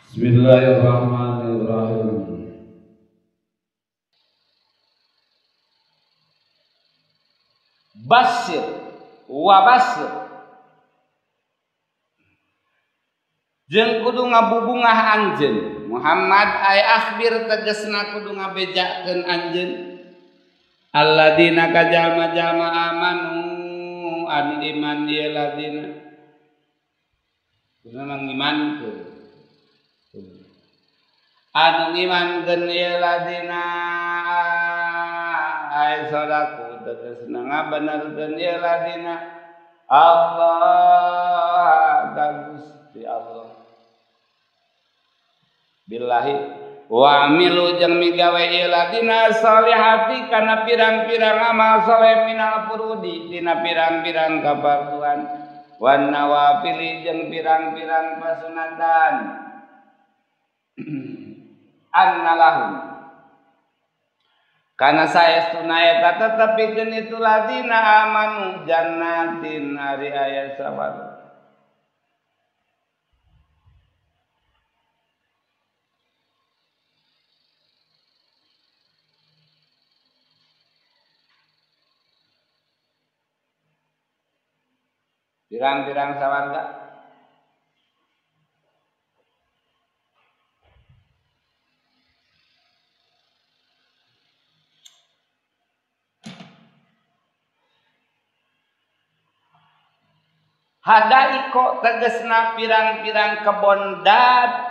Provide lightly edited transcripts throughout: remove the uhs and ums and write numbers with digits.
Bismillahirrahmanirrahim. Basir wa basir jeung kudu ngabubungah anjeun Muhammad ay akhbir tegasna kudu ngabejakeun anjeun alladina ka jalma-jalma amanu anu iman ieu ladina kudu ngimankeun anu ngimankeun ieu ladina ay sadaku tegasna ngabenerkeun ieu ladina Allah ka Gusti Allah billahi wa amilu jeung migawe ieu ladina solihati kana pirang-pirang amal soleh minal furudi dina pirang-pirang kafarduan wan nawafili jeung pirang-pirang pasunatan annalahum kana saestuna eta tetep pikeun itu ladina amanu jannatin ari aya sawarga. Pirang-pirang sawarga hadaiko tegesna pirang-pirang kebon dat.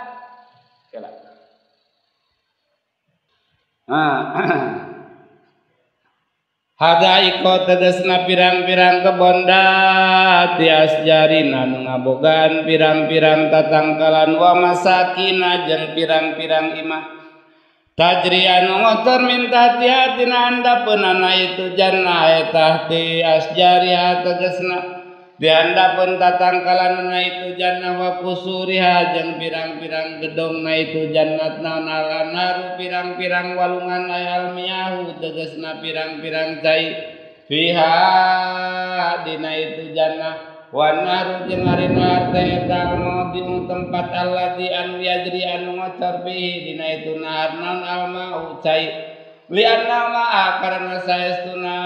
Hadaiko tegesna pirang-pirang kebon dat tias jarin anu ngabogaan pirang-pirang tatangkalan wa masakina jeung pirang-pirang imah tajri anu ngocor minta tina andapeunana itu jannah eta tias jariha tegesna diandapeun tatangkalanna itu jannah wa kusuriha jeung pirang-pirang gedongna itu jannat naon alanaru pirang-pirang walungan almiyahu tegesna pirang-pirang cai fiha dina itu jannah wa naru jeung ari nar teh eta maudhi'u tempat alladzi anu yajri anu ngocor bihi dina itu nar naon almau cai lianna ma'a karena saestuna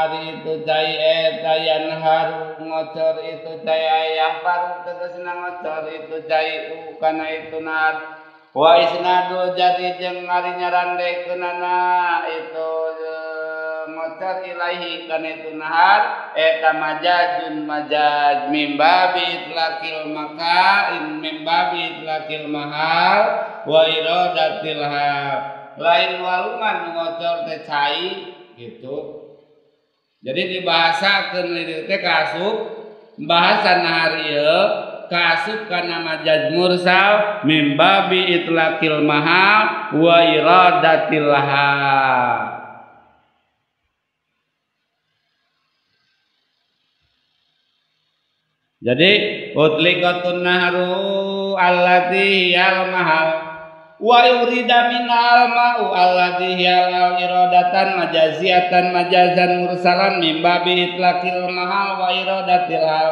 ari itu cai eta yanharu ngocor itu cai ayah baru tegasna ngocor itu cai kana itu nar wa isnadu jadi jeung ari nyarandekeunana itu ngocor ilaihi kana itu nahar eta majazun majaz mim babi itlaqil maka in mim babi itlaqil mahal wa iradatil hal lain walungan ngocor teh cai gitu. Jadi dibahasakeun ieu teh kaasup bahasa nahar ieu kaasup kana majaz mursal mim babi itlaqil mahal wa iradatil hal. Jadi utliqatun nahru allati hiyal mahal wa yurida minal ma'u alladzi hiyal iradatan majaziatan majazan mursalan mim babi itlaqil mahal wa iradatil hal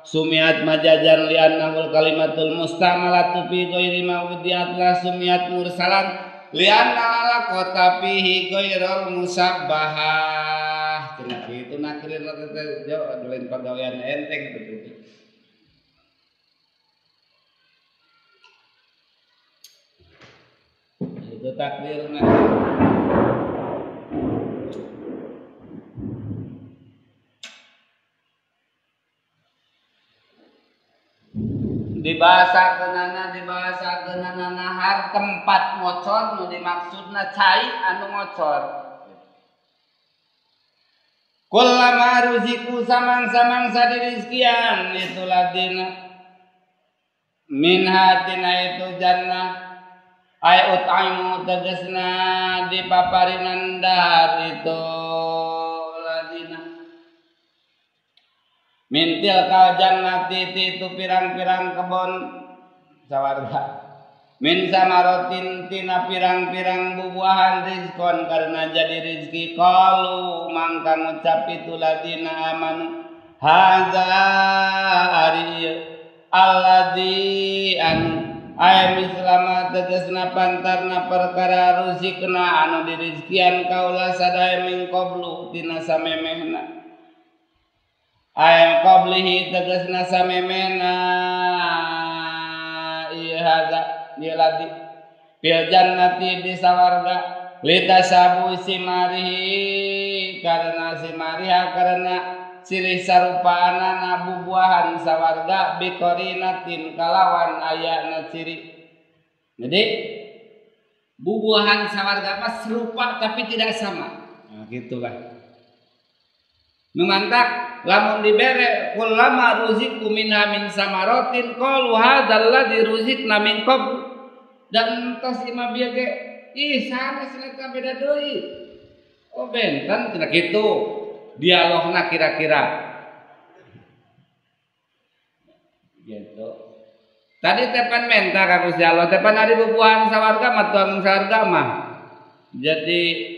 sumiat majazan li annahu kalimatul mustamalatu fi ghairi ma wudiat la sumiat mursalan li anna la qata fihi ghairul musabbahah. Cenah kitu nakrir teh jauh lain pagawean enteng gitu. Itu takdirna. Dibahasakeunana nahar tempat ngocor nu dimaksudna cai anu ngocor. Kullama ruziku samang-samang sadirizkian itu ladina min hatina itu jannah ay utaimu tegesna dipaparinan dahar itu ladina mintil ka jannati itu pirang-pirang kebon sawarga min samarotin tina pirang-pirang bubuahan rizkon karena jadi rizki qalu mangka ngucap itu ladina amanu hadza ari alladzi anu Aya mislama tegasna pantarna perkara ruzikna anu dirizkian kaula sadaya min qablu tina samemehna. Aya qablihi tegasna samemehna ieu hadza ieu ladi fil jannati di sawarga litasabu simarihi karena simariha karena silih sarupaanana bubuahan sawarga biqorinatin kalawan ayana ciri. Jadi bubuahan sawarga mah serupa tapi tidak sama. Nah, gitulah. Nu mantak lamun dibere kullama ruziku minha min samaratin qalu hadzal ladzi ruzikna min qabl dan tos imah bieu ge ih sanes eta beda deui. Oh benten cenah kitu. Dialogna kira-kira gitu. Tadi tepan menta ka Gusti Allah, tepan ari bubuahan sawarga mah tuang sawarga mah. Jadi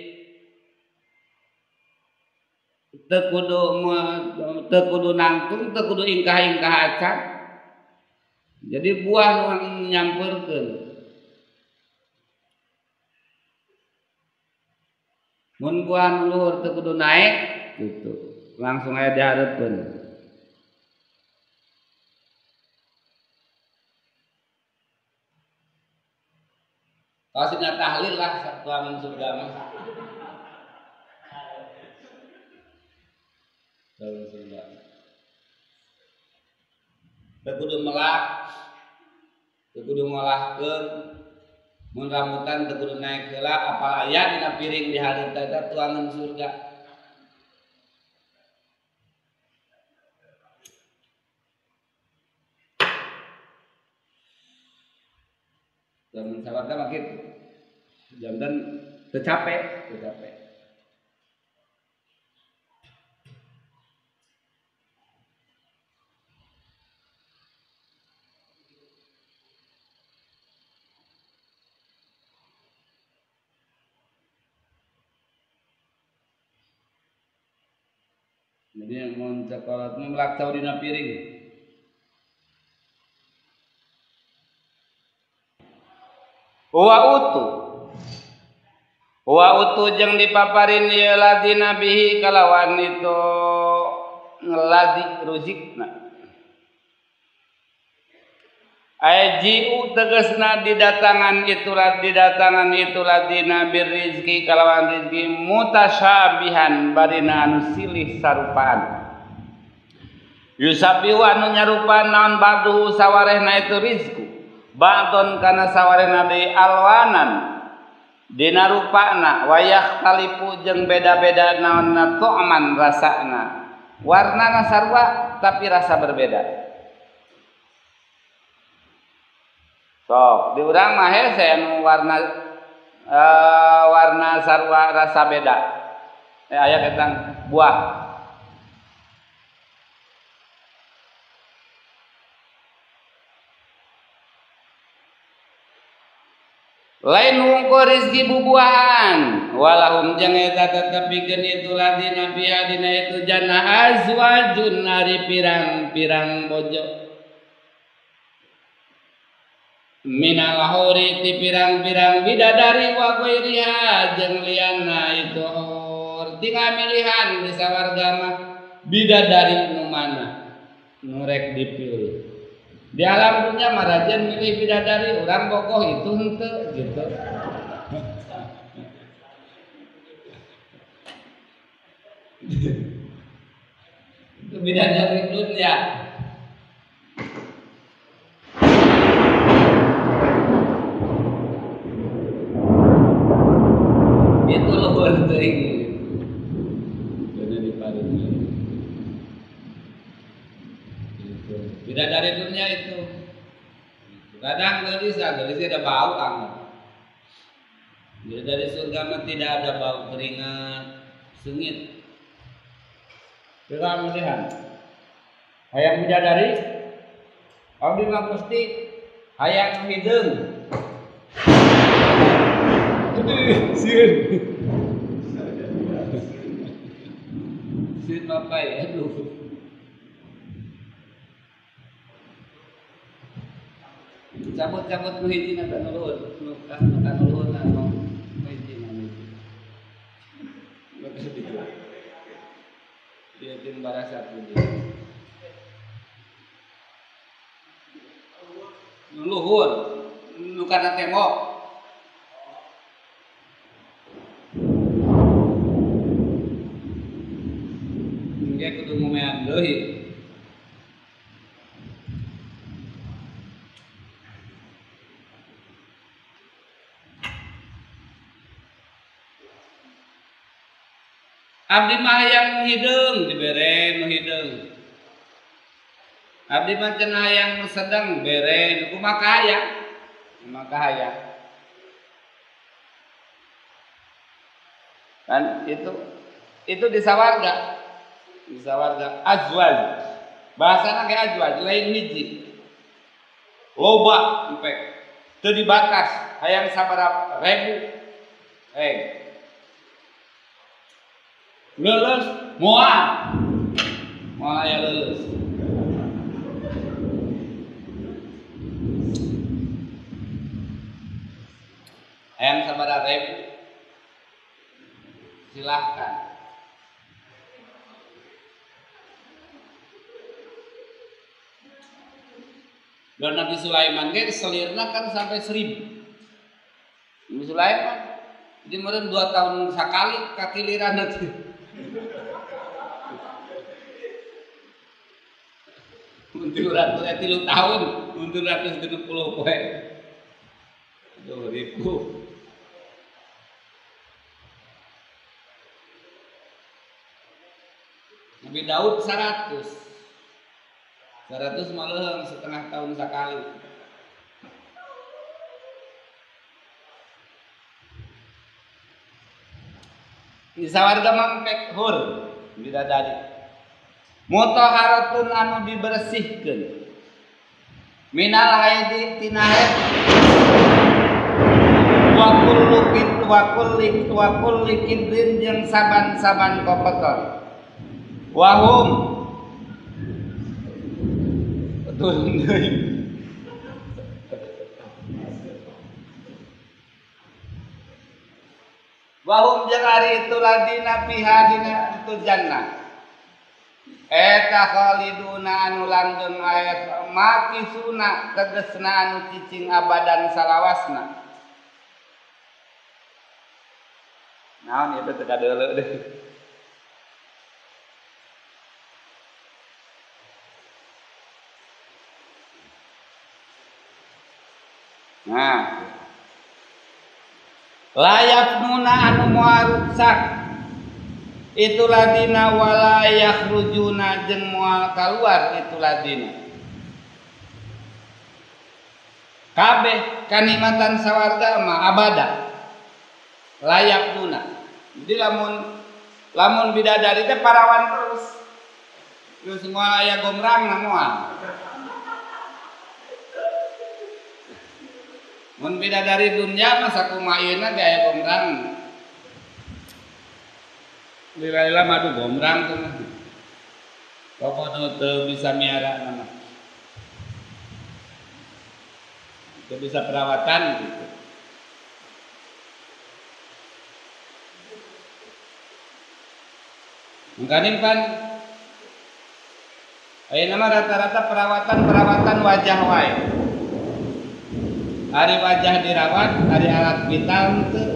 teu kudu nangtung, teu kudu ingkah-ingkah acan. Jadi buah nu nyampeurkeun. Mun buah nu luhur teu kudu naik gitu, langsung aja diharapkan. Kalau tahlil lah tuangan surga mah. Tuangan surga. Teu kudu melak, teu kudu ngolahkeun, mun rambutan teu kudu naik heula, apal aya dina piring di hareup eta tuangan surga. Zaman sawarga mah kitu. Jantan teu capek, teu capek. Jadi yang mau coklat melak cau dina piring. Wa utu jeung dipaparin ieu ladina bihi kalawan itu ngeladi ruzikna. Ajiu tegasna didatangan itu ladina birrizki kalawan rizki mutasyabihan barina anu silih sarupaan. Yusabihu anu nyarupaan naon ba'duhu sawarehna itu rizku. Ba'don kana sawarehna deui alwanan dina rupana wayah talipu jeung beda-beda naonna tu'man rasana. Warnana sarua tapi rasa berbeda. Sok di urang mah hese anu warna warna sarua rasa beda. Aya ketang buah. Lain wungkul rezeki bubuahan walahum jeung eta tetep pikeun itu ladina fiha dina itu jannah azwajun ari pirang-pirang bojo minal huri ti pirang-pirang bidadari wa ghairiha jeung liana itu hur tinggal milihan di sawarga mah bidadari nu mana nu rek dipilih. Di alam dunia mah rajen milih bidadari, urang bogoh itu henteu gitu. Itu bidadari dunia. Itu luhur teuing. Jadi di parunya. Itu bidadari dunia itu. Kadang gelis ada bau anget. Jadi dari surga mah tidak ada bau keringat, sengit. Kita melihat hayang bidadari, abdi mah Gusti hayang hideung. Aduh, sieun. Sieun mapai, aduh. Cabut-cabut nu hiji na nu luhur, nu ka luhur na nu hiji na hiji. Dia tim barasa puji. Nu luhur, nu kana tembok. Engke kudu ngomean deui. Abdi mah hayang hideung dibere nu hideung. Abdi mah cenah hayang nu sedeng bere kumaha hayang. Kumaha hayang. Kan itu di sawarga. Di sawarga azwaj. Bahasana ge azwaj lain hiji. Loba empek. Teu dibatas hayang sabaraha ribu. Lulus moal. Moal aya lulus. Hayang sabaraha ribu. Silahkan. Dan Nabi Sulaiman ge selirna kan sampai 1000. Nabi Sulaiman jadi meureun 2 tahun sakali kakiliran teh. Mun 303 tahun, mun 360 poe. Aduh ribu. Nabi Daud 100. 100 malah setengah tahun sekali. Di sawarga mangpek hur bidadari. Mutahharatun anu dibersihkeun. Minal haidi tina haid. Wa kullu kid wa kulli wa kulli kidrin jeung saban-saban kopetor. Wahum turun deui. Wahum jeung ari itu ladina fiha dina itu jannah. Eta khaliduna anu langgeng aya makisuna tegesna anu cicing abadan salawasna. Naon ieu teh kadeuleu deui. Nah, layak nuna anu moal ruksak itu ladina wala yakhrujuna jeung moal kaluar itu ladina. Kabeh kanikmatan sawarga mah abada layak nuna. Jadi lamun bidadari teh parawan terus. Terus moal aya gomrang na moal. Mun bidadari dunia mah sakumaha ayeuna ge aya gomrang. Lila-lila mah aduh gomrang tuh mah. Pokokna teu bisa miara mah. Teu bisa perawatan gitu. Mangkaning pan ayeuna mah rata-rata perawatan wajah wae. Hari wajah dirawat, hari alat vital teu.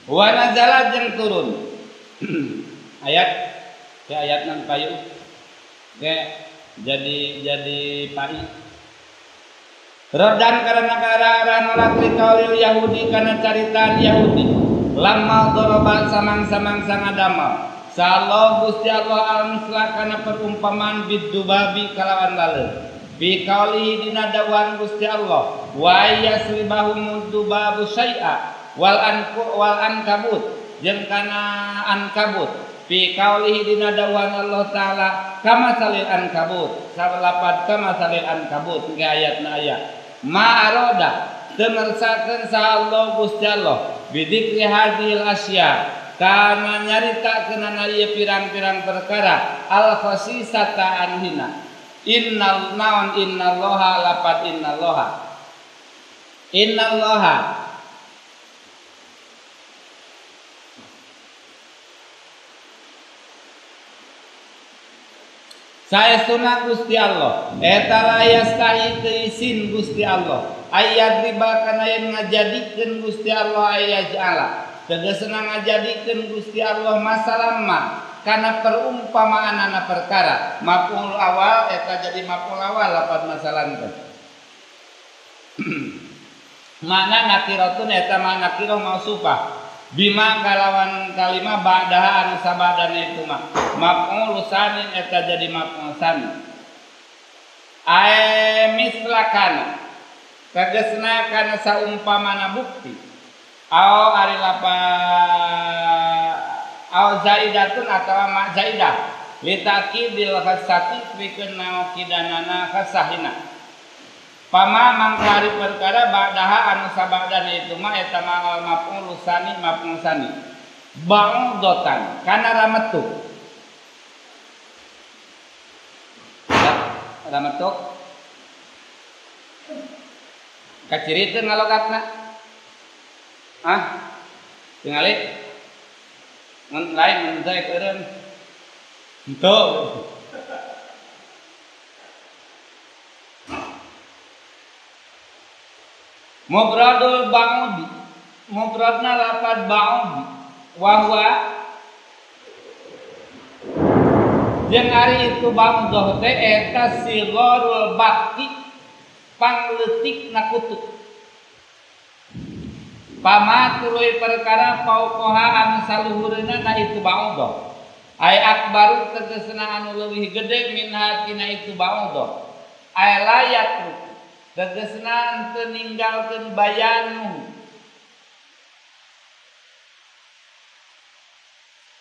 Wa nazala jeung turun. Ayat ke ayat nan payu. Ke jadi pai. Rodan karena ke arah-arah nolak likaulil Yahudi karena caritaan Yahudi. Lama doroba samang-samang sangadama. Sallallahu Gusti Allah al-misla kana perumpamaan bidubabi kalawan laleu. Bi kaulihi dina dawuhan Gusti Allah wa yasribahum dubabu syai'a wal ankabut jeung kana ankabut Fi qaulihi dina dawuhan Allah taala kama salil ankabut sabalapad kama salil ankabut ge ayatna aya ma aroda teu ngersakeun saha Allah Gusti Allah bidzikri hadhil asya kana nyaritakeunana ieu pirang-pirang perkara al khasisata anhina innal naon innallaha lapad innallaha innallaha saestuna Gusti Allah eta la yastahi teu isin Gusti Allah ayat riba kana yen ngajadikeun Gusti Allah ayajala tegasna ngajadikeun Gusti Allah masalah kana perumpamaanana perkara maf'ul awal eta jadi maf'ul awal lapat masalah teh makna nakiratun eta makna nakirah mausufah bima kalawan kalima ba'daha anu sabadana itu mah maf'ul sanin eta jadi maf'ul sani ae mislakana tegasna kana saumpamana bukti au ari lapa au zaidatun atawa ma zaidah litakidil khasati pikeun naokidanana khasahina pama mangkari perkara ba'daha anu sabadana itu mah eta mah maf'ul sani maf'ul sani ba'udotan kana rametuk rametuk kaciri teu ngalogatna ah tingali mun lain mun teh eureun henteu mufradul ba'udi mufradna lapad ba'udi wa huwa jeung ari itu ba'udah teh eta sigharul baqi pangleutikna kutu pama tuluy perkara fauqaha anu saluhureunna na itu ba'udah ay akbaru tegasna anu leuwih gede minha tina itu ba'udah ay layak tegasna teu ninggalkeun bayanu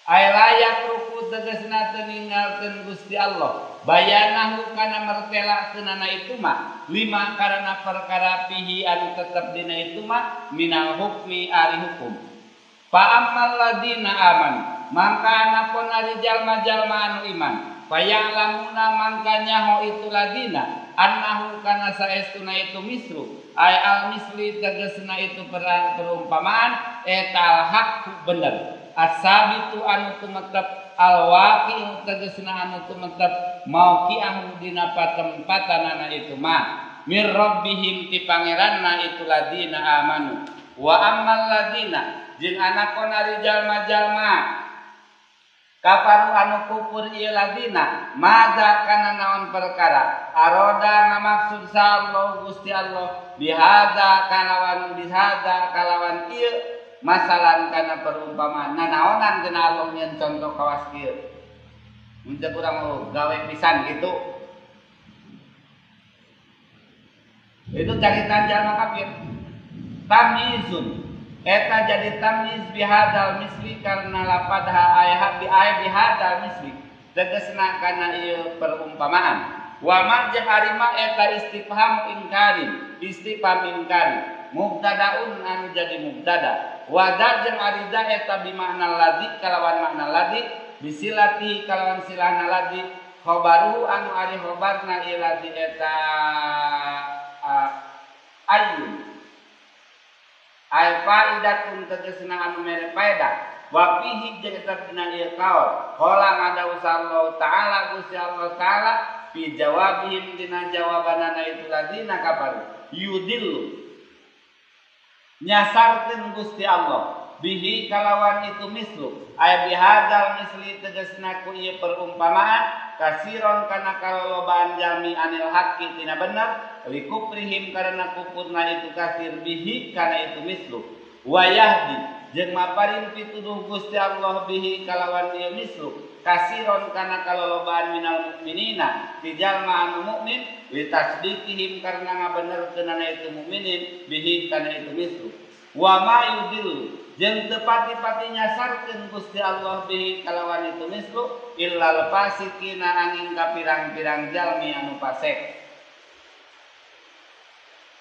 ay layak ruku tegasna teu ninggalkeun Gusti Allah bayanahu kana mertelakeunana itu mah lima karena perkara pihi anu tetep dina itu mah minal hukmi ari hukum fa ammal ladina aman mangka anapun ari jalma-jalma anu iman fayalamuna mangka nyaho itu ladina annahu kana saestuna itu misru ay al misli tegasna itu perumpamaan eta hak bener asabitu anu tumetep al waqi'u tegasna anu tumetep mauqi'ahu dina patempatanana itu mah mir rabbihim ti pangeranna itu ladina amanu wa ammal ladina jeung anakon ari jalma-jalma kafaru anu kufur ieu ladina maza kana naon perkara aroda ngamaksud sa Allah Gusti Allah bihadza kalawan ieu masalan kana perumpamaan nanaonan cenah Allah nyeun contoh kawas kieu mun teu urang gawe pisan gitu itu carita jalma kafir tamyizun eta jadi tamyiz bihadzal misli karena lapad ha ay bi ay bihadzal misli tegasna kana ieu perumpamaan wa ma jeung ari ma eta istifham ingkari istifham ingkari mubtadaun anu jadi mubtada wa da jeung ari da eta bi makna ladzi kalawan makna ladzi bisilati kalawan silahna ladzi khabaru anu ari khabarna ieu ladzi eta ayyun ay faidatun tegasna anu mere faedah wa fihi jeung eta dina ieu kaul qala ngadawu sallallahu taala Gusti Allah taala fi jawabihim dina jawabanana itu ladina kafaru yudillu nyasarkeun Gusti Allah bihi kalawan itu mislu ay bihadzal misli tegasna ku ieu perumpamaan kasiron kana kalolobaan jalmi anil haqqi tina bener likufrihim karena kufurna itu kafir bihi kana itu mislu wa yahdi jeung maparin pituduh Gusti Allah bihi kalawan ieu mislu kasiron kana kalolobaan minal mukminina ti jalma anu mukmin litasdiqihim karena ngabenerkeunana itu mukminin bihi kana itu mislu wa ma yudillu Jeung teu pati-pati nyasarkeun Gusti Allah bihi kalawan itu mislu illal fasikina angin ka pirang-pirang jalmi anu fasik.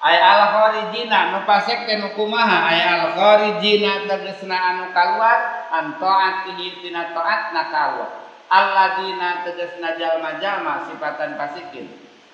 Ay al kharijina nu fasik teh nu kumaha? Ay al kharijina tegasna anu kaluar an taatihi tina taatna ka Allah. Alladzina tegasna jalma-jalma sifatan fasikin.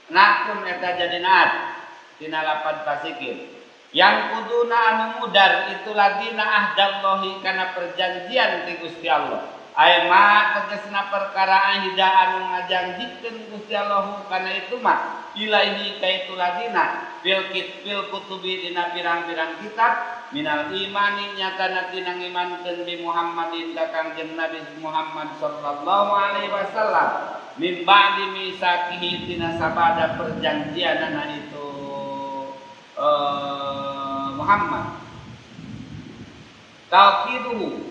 Nakum eta jadi naat tina lapad fasikin. Yang kuduna anu mudar itu ladina ahdallahi kana perjanjian ti Gusti Allah. Ay ma tegasna perkara ahida anu ngajanjikeun Gusti Allah kana itu mah ilaihi ka itu ladina fil fil kutubi dina pirang-pirang kitab minal imani nyatana tina ngimankeun bi Muhammadin ka Kangjeng Nabi Muhammad sallallahu alaihi wasallam mim ba'di misaqihi tina sabada perjanjianana itu Muhammad. Tauqiduhu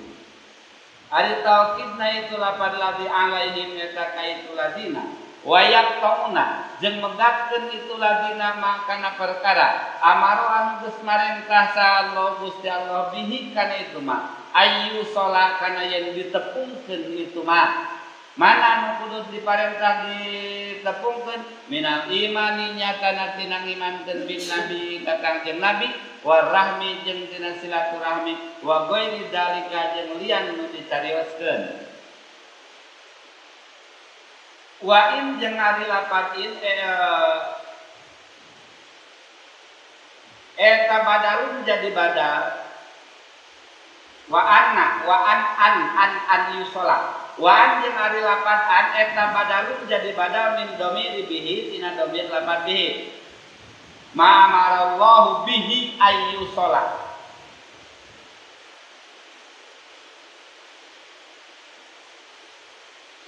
ari tauqidna itu lapad ladzi alaihim eta ka itu ladina wa yaqtauna jeung megatkeun itu ladina makana perkara amaro anu geus marentah sa Allah Gusti Allah bihi kana itu mah ayu sholat kana yen ditepungkeun itu mah. Mana anu kudu diparentah ditepungkeun minal imani nyatana tina ngimankeun bin nabi ka Kangjeng Nabi warahmi jeung tina silaturahmi wa ghairi dzalika jeung lian nu dicarioskeun. Wa in jeung ari lapat in eta badalun jadi badal wa anna wa an an an an yusola wa an jeung ari lapat an eta badalun jadi badal min dhamiri bihi tina dhamir lapat bihi ma amarallahu bihi ayyusola.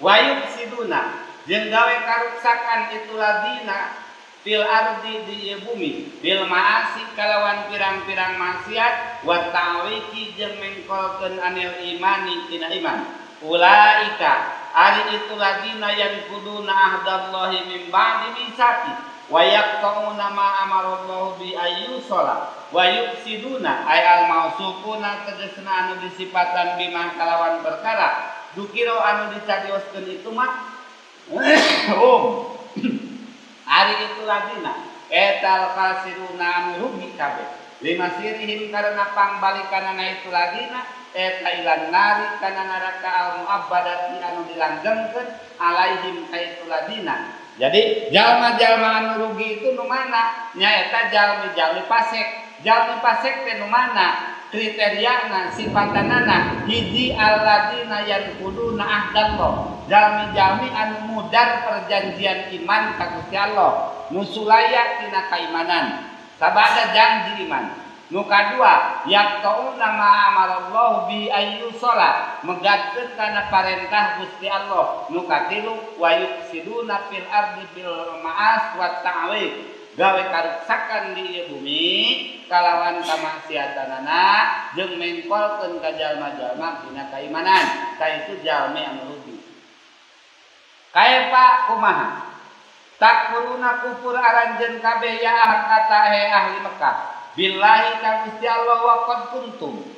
Wa yufsiduna jeung gawe karuksakan itu ladina fil ardi di ieu bumi bil ma'asi kalawan pirang-pirang maksiat wa ta'wiki jeung mengkolkeun anil imani tina iman. Ulaika ari itu ladina yang kuduna ahdallahi min ba'di misaqi wa yaqta'una ma amarallahu bi ayyusala wa yufsiduna ay al mausufuna tegasna anu disipatan bima kalawan perkara dukira anu dicarioskeun itu mah ari itu ladina etal kasiruna anu rugi kabeh lima sirihim karena pangbalikanana itu ladina eta ilan nari kana neraka al muabbadati anu dilanggengkeun alaihim ka itu ladina. Jadi jalma-jalma anu rugi itu nu mana? Nyaeta jalmi-jalmi fasik. Jalmi fasik teh nu mana? Kriteriana sifatanana hiji alladzina yanquduna ahdallah. Jalmi-jalmi anu mudar perjanjian iman ka Gusti Allah, nu sulaya tina kaimanan. Sabada janji iman. Nu kadua yaqtauna ma amarallahu bi ayyusala, megatkeun kana parentah Gusti Allah. Nu katilu wa yufsiduna fil ardi bil ma'as wa ta'wid, gawe karuksakan di ieu bumi kalawan kamaksiatanana jeung mengkolkeun ka jalma-jalma dina kaimanan. Ka itu jalmi anu rugi. Kaepa kumaha? Takfuruna kufur aranjeun kabeh ya kata he ahli Mekah. Billahi ka Gusti Allah wa qad kuntum.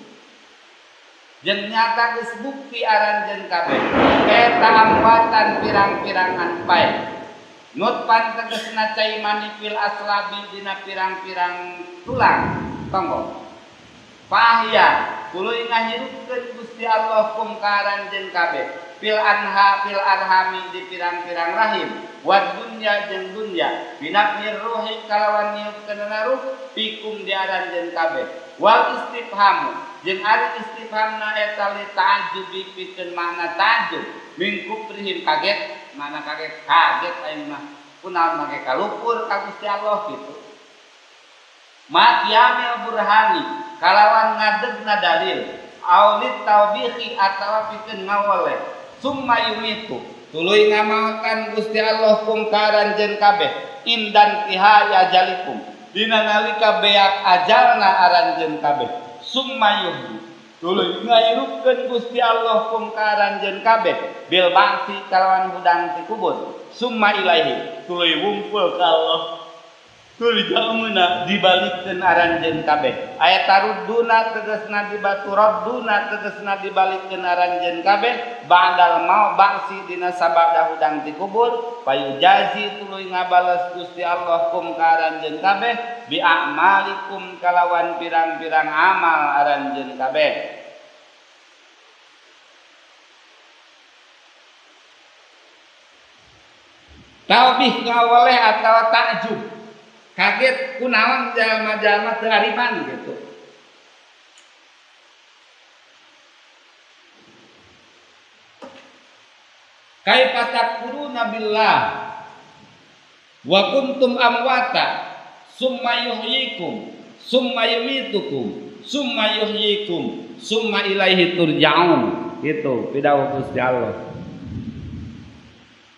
Jeung nyata geus bukti aranjeun kabeh eta amwatan pirang-pirangan pae. Nutpan tegasna cai mani fil aslabi dina pirang-pirang tulang tonggo. Fahya tuluy ngahirupkeun Gusti Allah kum ka aranjeun kabeh fil anha fil arhami di pirang-pirang rahim wa dunya jeung dunya binafir ruhi kalawan niupkeunana ruh pikum di aranjeun kabeh wal istifhamu jeung ari istifhamna eta li ta'ajjubi pikeun makna ta'ajjub min kufrihim kaget mana kaget kaget aing mah kunaon make kalupur ka Gusti Allah kitu ma qiyamil burhani kalawan ngadegna dalil aulit taubihi atawa pikeun ngawoleh summa yumitu tuluy ngamaotan Gusti Allah kum ka aranjeun kabeh indan tiha ajalikum dina nalika beak ajalna aranjeun kabeh summa yuhyi tuluy ngahirupkeun Gusti Allah kum ka aranjeun kabeh bil ba'si kalawan hudang ti kubur summa ilaihi tuluy wungkul ka Allah Turja'una dibalikeun aranjeun kabeh. Aya tarudduna tegasna dibaturaduna tegasna dibalikeun aranjeun kabeh ba'dal mau ba'si dina sabada hudang ti kubur payujazi tuluy ngabales Gusti Allah kum ka aranjeun kabeh bi a'malikum kalawan pirang-pirang amal aranjeun kabeh. Taubih ngawaleh atawa takjub. Kaget kunaon jalma-jalma teu ariman gitu. Kaifa takfuruna billah wa kuntum amwata summa yuhyikum summa yumitukum summa yuhyikum summa ilaihi turja'un. Gitu pidawuh Gusti Allah.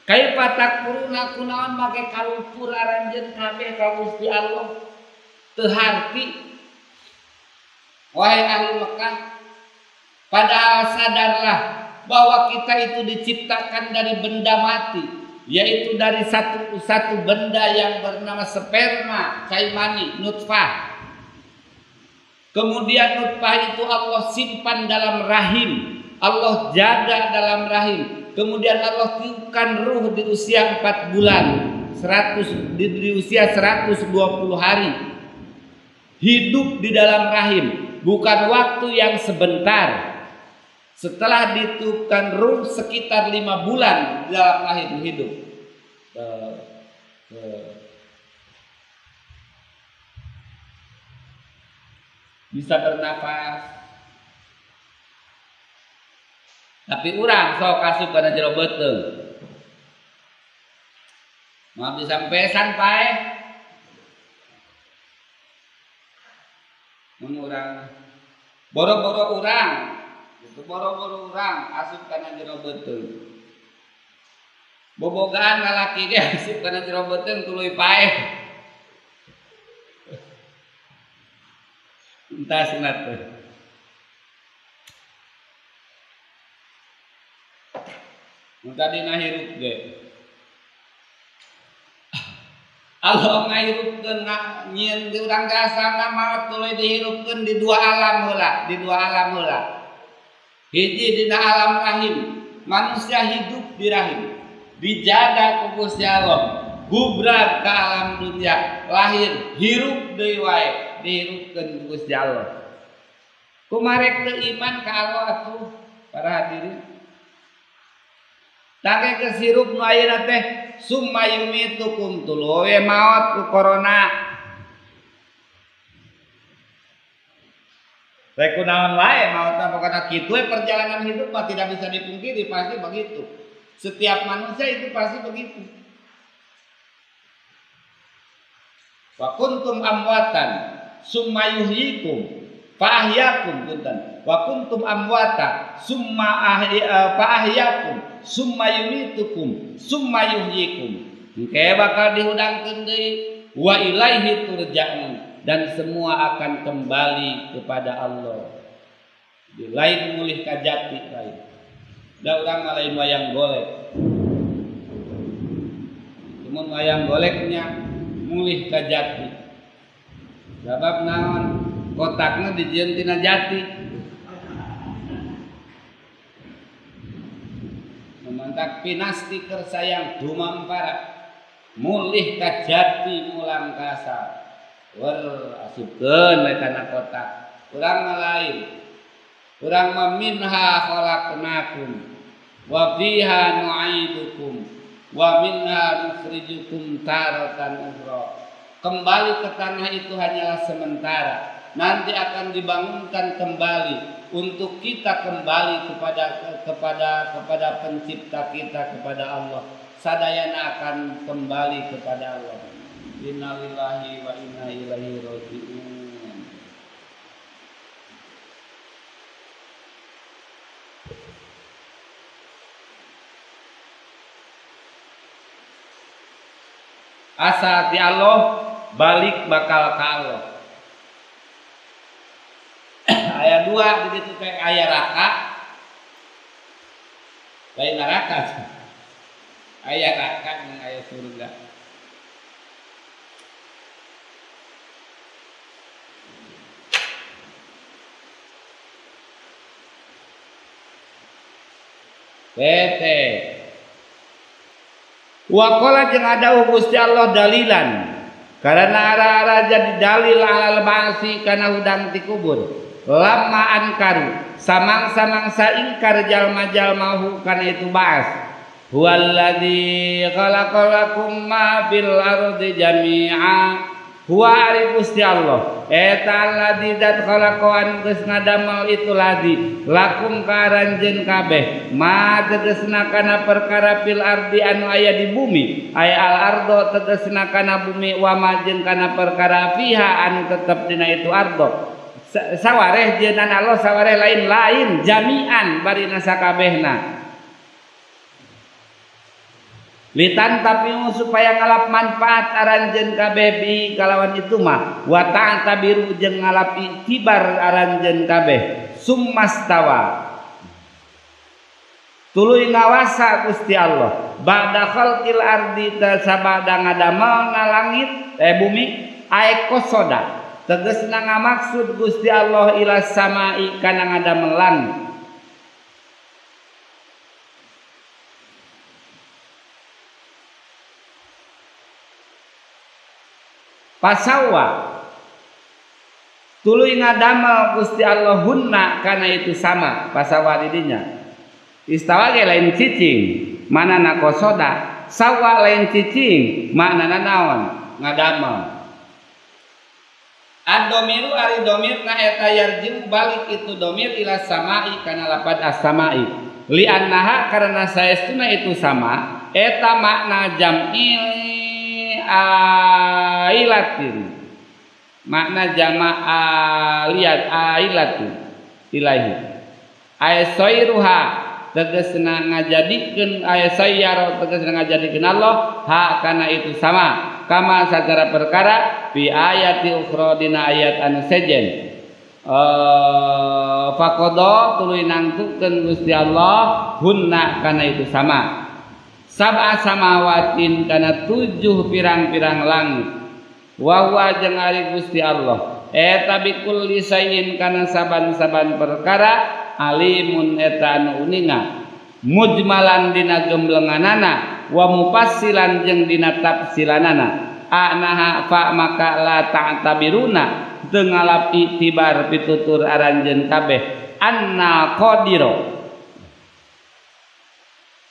Kaifa takfuruna kunaon make kalupur aranjeun kabeh ka Gusti Allah teu harti. Wahai ahli Mekah, padahal sadarlah bahwa kita itu diciptakan dari benda mati, yaitu dari satu benda yang bernama sperma, cai mani, nutfah. Kemudian nutfah itu Allah simpan dalam rahim, Allah jaga dalam rahim. Kemudian Allah tiupkan ruh di usia 4 bulan, di usia 120 hari. Hidup di dalam rahim, bukan waktu yang sebentar. Setelah ditiupkan ruh sekitar 5 bulan di dalam rahim hidup. Bisa bernafas. Tapi urang sok asup kana jero beuteung. Moal bisa pesan pae. Mun urang boro-boro urang, gitu boro-boro urang asup kana jero beuteung. Bobogaan lalaki ge asup kana jero beuteung tuluy pae. Entasna teh. Tadi hirup ge. Allah ngahirupkeun nyieun di urang teh asalna maot tuluy dihirupkeun di dua alam heula, di dua alam heula. Hiji dina alam rahim, manusia hidup di rahim, dijaga ku Gusti Allah, gubrag ka alam dunia, lahir hirup deui wae, dihirupkeun ku Gusti Allah. Kumarek teu iman ka Allah atuh para hadirin. Take kesirup nu ayeuna teh summa yumitukum tuluy maot ku corona. Rek kunaon wae maotna pokona kitu we perjalanan hidup mah tidak bisa dipungkiri pasti begitu. Setiap manusia itu pasti begitu. Wa kuntum amwatan summa yuhyikum fa ahyakum punten. Wa kuntum amwata summa fa ahyakum summa yumitukum summa yuhyikum. Engke bakal dihudangkeun deui wa ilaihi turja'un dan semua akan kembali kepada Allah. Di lain mulih ka jati lain. Da urang mah lain wayang golek. Cuman wayang goleknya mulih ka jati. Sabab naon? Kotakna dijieun tina jati. Memantak pinasti keur sayang dumampara mulih ka jati mulang kasar. Wer asupkeun we kana kotak. Urang mah lain. Urang mah minha khalaqnakum wa fiha nu'idukum wa minha nukhrijukum taratan ukhra. Kembali ke tanah itu hanyalah sementara. Nanti akan dibangunkan kembali untuk kita kembali kepada pencipta kita, kepada Allah. Sadayana akan kembali kepada Allah. Innalillahi wa inna ilaihi raji'un. Asa ti Allah balik bakal ka Allah. Ayat 2 di situ teh aya raka. Lain neraka. Aya raka jeung aya surga. Tete wa qala jeung ada Gusti Allah dalilan karena ara-ara jadi dalil alal ba'si kana hudang ti kubur lama ankaru samang-samangsa ingkar jalma-jalma hu kana itu ba'as huwallazi khalaqalakum ma fil ardi jami'a huwa ari Gusti Allah eta alladzi dat khalaqan geus ngadamel itu ladzi lakum ka aranjeun kabeh ma tegasna kana perkara fil ardi anu aya di bumi ay al ardo tegasna kana bumi wa ma jeung kana perkara fiha anu tetep dina itu ardo sawareh jeunan Allah sawareh lain-lain jami'an barina sakabehna litan tapi supaya ngalap manfaat aranjeun kabeh bi kalawan itu mah wa ta'tabiru jeung ngalap iktibar aranjeun kabeh summastawa tuluy ngawasa Gusti Allah ba'da khalqil ardi tasabada ngadamelna langit bumi ae kosoda tegasna ngamaksud Gusti Allah ila samai kana ngadamel langit. Pasawa tuluy ngadamel Gusti Allah hunna kana itu sama pasawa didinya istawa ge lain cicing manana kosoda sawa lain cicing maknana naon ngadamel ad-domiru ari domirna eta yarji'u balik itu domir ila samai kana lapad as-samai li annaha karena saestuna itu sama eta makna jam'i ailatin makna jama aliyat ailatin ilahi ay sayruha tegasna ngajadikeun ay sayyara tegasna ngajadikeun Allah ha kana itu sama kama sagara perkara fi ayati ukhra dina ayat anu sejen faqada tuluy nangtukeun Gusti Allah hunna kana itu sama sab'a samawatin kana 7 pirang-pirang langit wa huwa jeung ari Gusti Allah eta bikulli sayin kana saban-saban perkara alimun eta anu uninga mujmalan dina gemblenganana wa mufassilan jeung dina tafsilanana anaha fa maka la ta'tabiruna teu ngalap iktibar pitutur aranjeun kabeh anna qadiro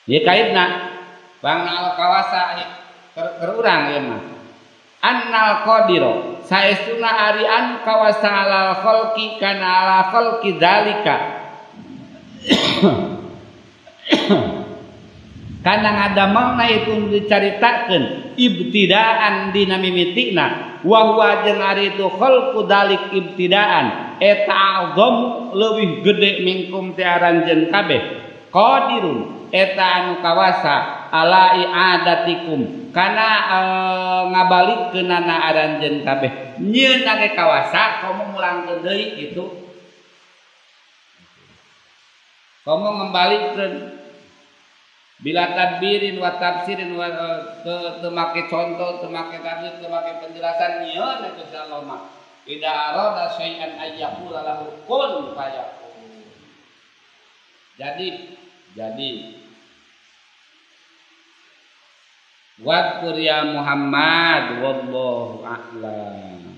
ieu kaitna bang kawasa keur urang ieu mah annal qadiro saestuna ari anu kawasa alal khalqi kana ala khalqi dzalika kana ngadamelna itu dicaritakeun ibtidaan dina mimitina wa huwa jeung ari itu khalqu dzalik ibtidaan eta azam leuwih gede mingkum ti aranjeun kabeh qadirun eta anu kawasa ala i'adatikum kana ngabalikeunana aranjeun kabeh nyieun ge kawasa komo mulangkeun deui kitu komo ngembalikeun bila tadbirin wa tafsirin wa teu make contoh teu make tafsir teu make penjelasan nyieun Gusti Allah mah ida arada syai'an ayyaqula lahu kun fayakun. Jadi wadkur ya Muhammad wallahu a'lam.